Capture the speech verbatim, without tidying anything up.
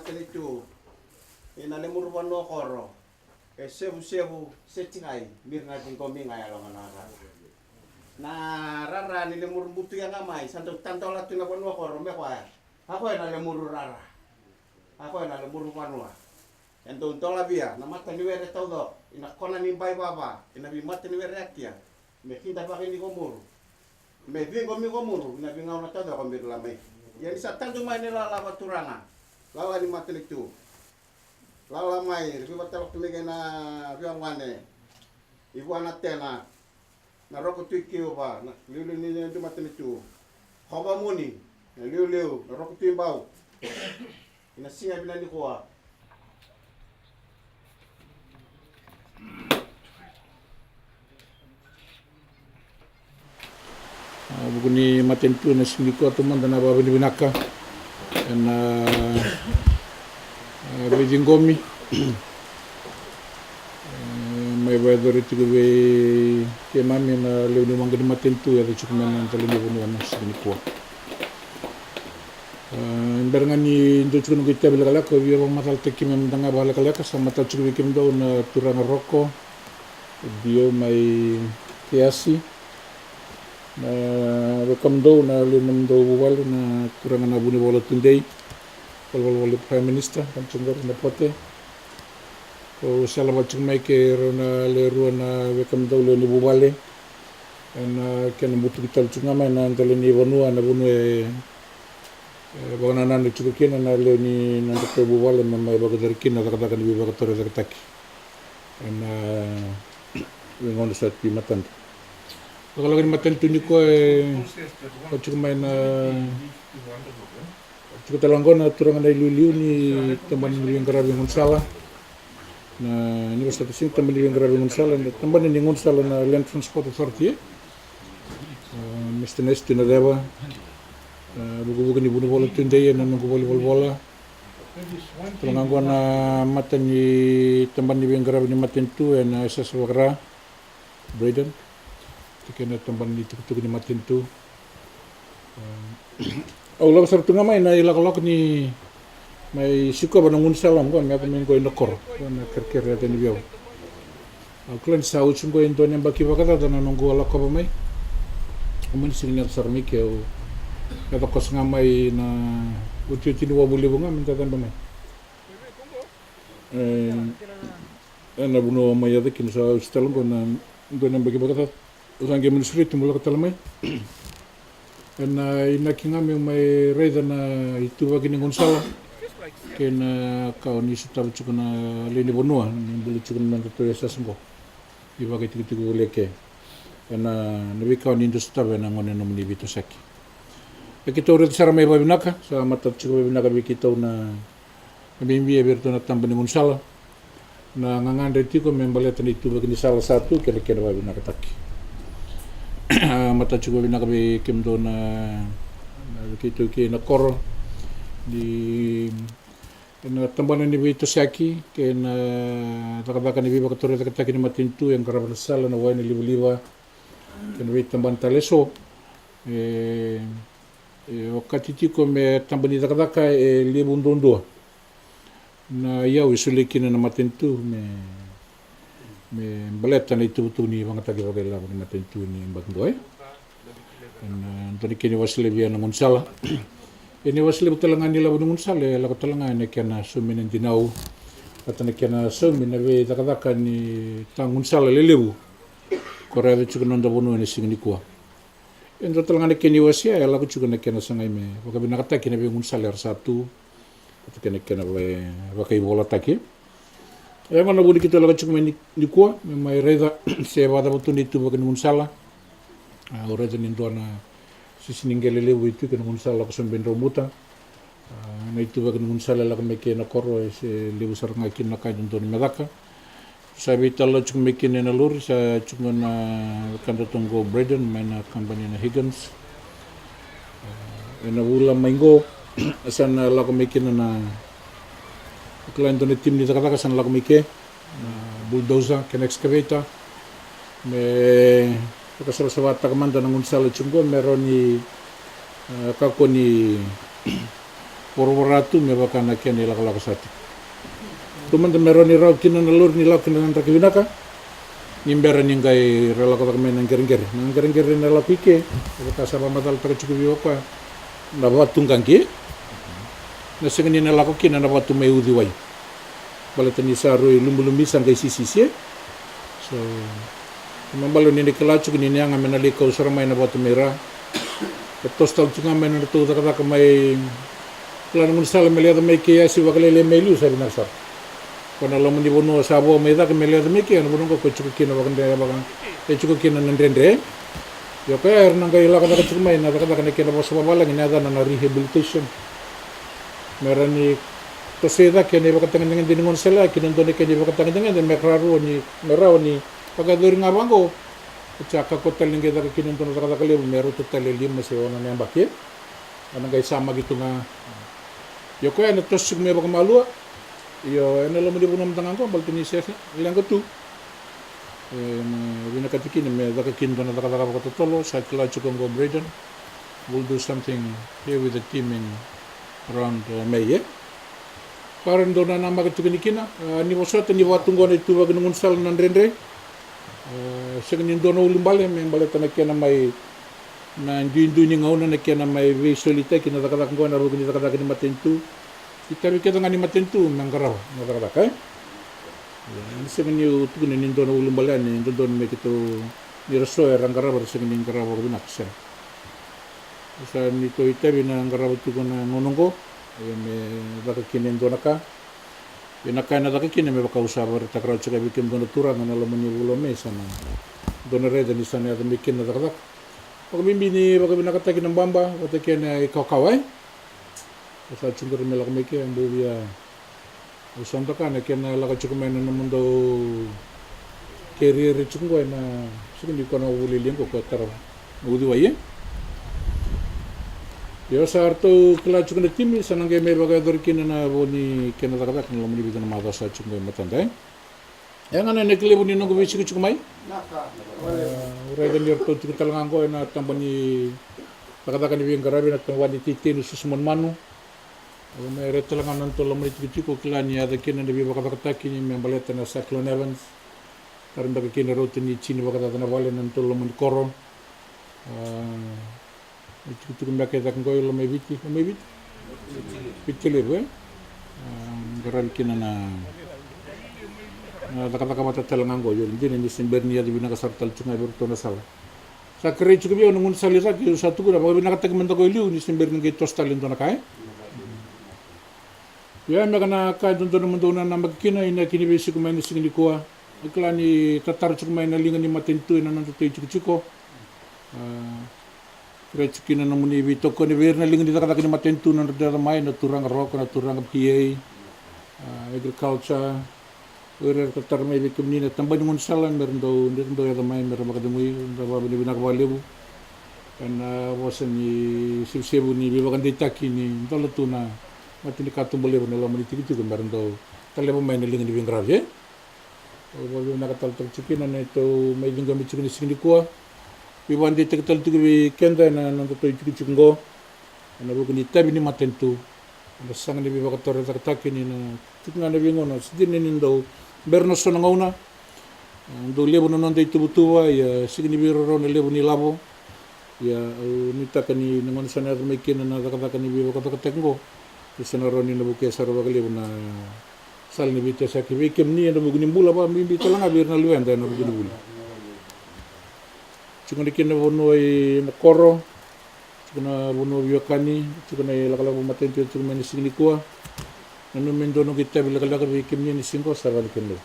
Tanitu, ina lemuru vanua koro, e sevusevu se tikai, mira na ciqomi ga yalo ga na rara. Na rara ni lemuru butuya ga mai, sa dau tadola tu na vanua koro me koya. A koya na lemuru rara. A koya na lemuru vanua. E dau dolavia na mata ni were taucoko ina kona ni bai vava ina veimata ni were akia. Me kidavaki ni komuru. Me ciqomi komuru ina veigauna taucoko mira lamai. Ia ni sa tadu mai ni lala vakaturaga, lala ni matanitu, lala mai, veivatalotu mai kei na veiwagane. Ivua na tena, na roko tu i kiuva, na liuliu ni, ni matanitu. Kovamuni, na liuliu, na roko tu i bau. Ina siga vina nikua. A, vuku ni matanitu na siga nikua, taumada na vakavinavinaka ena, a, veiciqomi. E, mai vakayacori tiko vei keimami na lewe ni waqa ni matanitu, yaco tiko mai na dela ni vanua na siga nikua. A, bera ga ni dua tiko noqu itavi lekaleka, au via vakamacalataki keimami mada ga vakalekaleka, sa matata tiko vei kemudou na turaga Roko, D O mai Keasi. Na wekamudou na lewe ni nomudou vuvale na turaga na Vunivola Tudei, valavala vei Prime Minister, ka tiko qori na pote. Ko sala vata tiko mai kei rau na lewe rua na wekamudou lewe ni vuvale. Ena kena butuki tale tiko ga mai na dela ni vanua, na vanua e, e vakanananu tiko kina na lewe ni noda vuvale me mai vakayacori kina na cakacaka ni veivakatorocaketaki. Ena veigauna sa tu i matada. Lakolako ni matanitu nikua e, ka tiko mai na, tiko tale ga qo na turaga na iliuliu ni tabana ni veiqaravi gaunisala. Na, ni vosota sega ni tabana ni veiqaravi gaunisala, na tabana ni gaunisala na Land Transport Authority, e. A, Mister Nesi Tuinaceva, a, vukavuka ni Vunivola Tudei ena noqu valenivolavola. Tale ga qo na mata ni tabana ni veiqaravi ni matanitu ena yasayasa vaka-Ra, Braden. Tiko na tabana ni tukutuku ni matanitu. A, au lako sara tu ga mai na ilakolako ni mai sikova na gaunisala qo me yaco mai qo i Nakoro, qo na kerekere yaca ni veiyavu. Au kila ni sa oti qo e dua na yabaki vakacaca na noqu a lakova mai. Au mani sega ni yaco sara mai ke, au yaco koso ga mai na otioti ni wavu levu ga me da cabe mai. E, ena vanua au mai yaco kina sa oti tale qo na dua na yabaki vakacaca. Au sa qai mani sureti meu lako tale mai. Ena inaki ga meu mai raica na ituvaki ni gaunisala kei na ka o ni sotava tiko na lewe ni vanua ni bula tiko na nodatou yasayasa qo. Ni vakaitikotiko voli eke ena, na veika o ni dau sotava ena gauna e nomuni veitosoyaki. E keitou raica sara mai vakavinaka, sa matata tiko vakavinaka vei keitou na, na bibi e vei iratou na taba ni gaunisala. Na gagadre tiko me baleta na ituvaki ni sala sa tu kei na kena vakavinakataki. A, matata tiko vakavinaka vei kemudou na, na vei keitou kei Nakoro ni ena tabana ni veitosoyaki kei na cakacaka ni veivakatorocaketaki ni matanitu e qarava na sala, na wai, na livaliva kei na veitabana tale eso. E, e okati tiko me taba ni cakacaka e levu duadua na iyau e solia kina na matanitu me, me baleta na ituvatuva ni vagataki vakailavo ni matanitu ni yabaki qo. Ena, e, dua na kena iwase levu ya na gaunisala. Ena iwase levu tale ga ni lavo ni gaunisala e lako tale ga ena kena saumi na dinau vata na kena saumi na veicakacaka ni ta gaunisala lelevu ko ra yaco tiko na noda vanua ena siga nikua. E dua tale ga na kena iwase ya e lako tiko na kena sagai me vakavinakataki na veigaunisala era sa tu vata kei na kena vei, vakaivolataki. E gona vuni keitou lako tiko mai ni, nikua me mai raica se vakacava tu na ituvaki ni gaunisala. A, au raica ni dua na sisi ni qele levu e tu kei na gaunisala lako sobu e Draubuta. A, na ituvaki ni gaunisala e lako mai kei Nakoro e se levu sara ga kina na ka e dodonu me caka. Sa veitalia tiko mai kina ena lori, sa tiko na wekadatou qo Braden mai na kabani na Higgins. E, ena vula mai qo sa na lako mai kina na, kila e dua na timi ni cakacaka sa na lako mai ke, na bulldozer kei na excavator me vakasavasavataka mada na gaunisala tiko qo me rawa ni, e, kakua ni voravora tu me vaka na kena ilakolako sa tiko. Taumada me rawa ni rawa kina na lori ni lako kina na draki vinaka. Ni bera ni qai ra lako cake mai na qereqere. Na qereqere na lako i ke, e vaka sa vakamacalataka tiko vei au o koya, na vatu qaqi. Na sega ni na lako kina na vatu mai Uciwai. Baleta ni sa rui lumilumi sa qai sisisi e. So, me baleta ni na kila tiko ni na yaga me na lai kau sara mai na vatu mai ra. E toso tale tiko ga mai na nodratou cakacaka mai kila na gaunisala me lai yaco mai ke, e a se vakalailai mai liu sa vinaka sara. Ko na loma ni vanua sa vo mai cake me lai yaco mai ke, na vanua qo ko e tiko kina vakadre, vaka e tiko kina na dredre. Io, o koya era na qai lako cake tiko mai na cakacaka na kena vosa vavalagi na yacana na rehabilitation. Me ra ni tosoi cake na ivakatagedegede ni gaunisala ya ki na dua na kena ivakatagedegede me rawa ni, me rawa ni vakayacori ga vaqo. Oti a kakua tale ni qai caka kina e dua na cakacaka levu me rauta tale e lima se ono na yabaki. Ena qai samaki tu ga. Io, o koya ena toso tiko mai vakamalua. Io, ena loma ni vanua mada ga qo baleta ni se leqa tu. E, na vinakati kina me caka kina e dua na cakacaka vakatotolo, sa kila tiko qo Braden. We'll do something here with the team in around, uh, May, e? Ka ra dau nanamaki tiko ni kina, a, ni vosota ni vatu qo na ituvaki ni gaunisala na dredre. A, sega ni dua na ulubale me baleta na kena mai, na duidui ni gauna na kena mai veisolitaki na cakacaka qo ena vuku ni cakacaka ni matanitu. Itavi kece ga ni matanitu me qarava na cakacaka, e? Ia, ni sega niu tukuna ni dua na ulubale yani, dodonu me keitou, ni ra so era qarava, ra sega ni qarava vakavinaka, sega. Sa neitou itavi na qarava tiko na gauna oqo, ia me caka kina e dua na ka. Ia na ka ena caka kina me vaka au sa vakaraitaka rawa tiko vei kemudou na turaga ena loma ni vula o Me, sa na dou na raica ni sa na yaco mai kina na cakacaka. Vakabibi ni vakavinakataki na baba vata kei na ikawakawa, e? Au sa tiko qori me lako mai ke, bau via, au sa doka na kena lako tiko mai na nomudou keriere tiko qo ena, sega ni ko na vuli liga qo ko tara na Uciwai, e? Io, sa ratou kila tiko na timi, sa na qai mai vakayacori kina na vo ni kena cakacaka na loma ni vica na macawa sa tiko qo e matada, e? E ga na inaki levu ni noqu veisiko tiko mai. A, au raica ni ratou tiko tale ga qo ena taba ni cakacaka ni veiqaravi, na tabana ni teitei ni susu manumanu. Au mai rai tale ga na nodatou loma ni tikotiko, kila ni yaco kina na veivakacakacakataki ni me baleta na Cyclone Evans. Tara beka kina rauta ni tini vakacaca na vale na nodatou loma ni koro. A, Ni tukutuku beka e cake qo i loma i Viti, loma i Viti? Viti Levu, e? A, qaravi kina na, na cakacaka vata tale ga qo, io, dina ni se bera ni yaco vinaka sara tale tu ga vei iratou na sala. Sa kerei tiko vei au na gaunisala i cake, au sa tukuna vakavinakataki mada qo e liu ni se bera ni qai toso tale e dua na ka, e? Ia, me ka na ka e dodonu mo dou nanamaki kina, inaki ni veisiko mai na siga nikua. Au kila ni tatara tiko mai na liga ni matanitu ena nodatou itikotiko. A, Kerei tiko kina na nomuni veitokoni vei ira na liga ni cakacaka ni matanitu na nodra dau yaco mai, na turaga roko, na turaga P A, a, agriculture. O ira era tatara mai vei kemuni na tabana ni gaunisala me ra dau, me ra dau yaco mai me ra vakacegui, da vakavinavinaka vakalevu. Ena vosa ni sevusevu ni veivakadeitaki ni dola tu na mata ni katuba levu na loma ni tikotiko me ra dau taleva mai na liga ni veiqaravi, e? Au vakavinavinaka tale toka tiko kina na neitou mai ciqomi tiko ni siga nikua. Veivakadeitaki tale tiko vei keda ena nodatou itikotiko oqo ena vuku ni itavi ni matanitu. Ena saga ni veivakatorocaketaki ni na tiko ga na veigauna, se dina ni dau bera na so na gauna. A, dau levu na noda ituvatuva, ia sega ni veiraurau na levu ni lavo. Ia, au nuitaka ni na gauna sa na yaco mai kina na cakacaka ni veivakacakacaketaki oqo, e sa na rawa ni na vukea sara vakalevu na sala ni veitaisaki vei kemuni ena vuku ni bula, vakabibi tale ga vei ira na luveda ena vuku ni vuli. Tiko na kena vanua ena koro, tiko na vanua veiwekani, tiko na ilakolako vakamatanitu, tiko mai na siga nikua. Nanuma me dua noqu itavi lekaleka vei kemuni ena siga oqo, sa rawa ni kemuni.